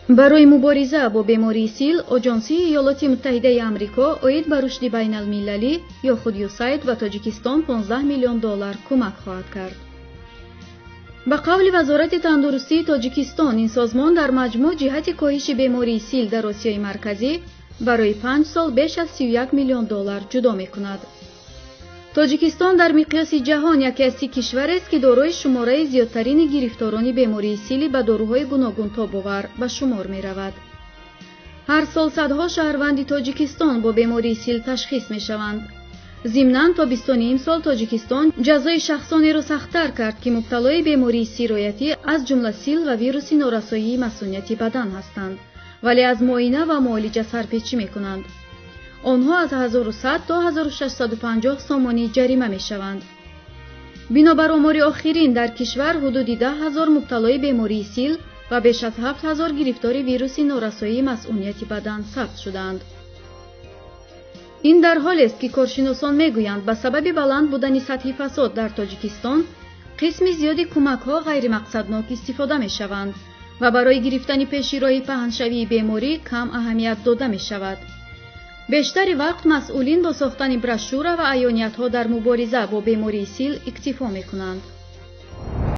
Барои мубориза бо бемории сил, Оҷонсии Иёлоти Муттаҳидаи Амрико оид ба рушди байналмилалӣ ё худ ЮСАЙД ба Тоҷикистон 15 миллион доллар кӯмак хоҳад кард. Ба қавли Вазорати тандурустии Тоҷикистон, ин созмон дар маҷмӯъ ҷиҳати коҳиши бемории сил дар Осиёи Марказӣ барои 5 сол беш аз 31 миллион доллар ҷудо мекунад. Тоҷикистон дар миқёси ҷаҳон яке аз 30 кишварест, ки дорои шумораи зиёдтарини гирифторони бемории сили ба доруҳои гуногунтобовар ба шумор меравад. Ҳар сол садҳо шаҳрванди Тоҷикистон бо бемории сил ташхис мешаванд. Зимнан, тобистони имсол Тоҷикистон ҷазои шахсонеро сахттар кард, ки мубталои бемории сироятӣ аз ҷумла сил ва вируси норасоии масунияти бадан ҳастанд, вале аз муоина ва муолиҷа сарпечӣ мекунанд. Онҳо аз 1100 то 1650 сомонӣ ҷарима мешаванд. Бинобар омори охирин, дар кишвар ҳудуди 10 ҳазор мубталои бемории сил ва беш аз 7 ҳазор гирифтори вируси норасоии масъунияти бадан сабт шудаанд. Ин дар ҳолест, ки коршиносон мегӯянд, ба сабаби баланд будани сатҳи фасод дар Тоҷикистон қисми зиёди кӯмакҳо ғайримақсаднок истифода мешаванд ва барои гирифтани пеши роҳи паҳншавии беморӣ кам аҳамият дода мешавад. Бештари вақт масъулин бо сохтани брошюра ва аёниятҳо дар мубориза бо бемории сил иктифо мекунанд.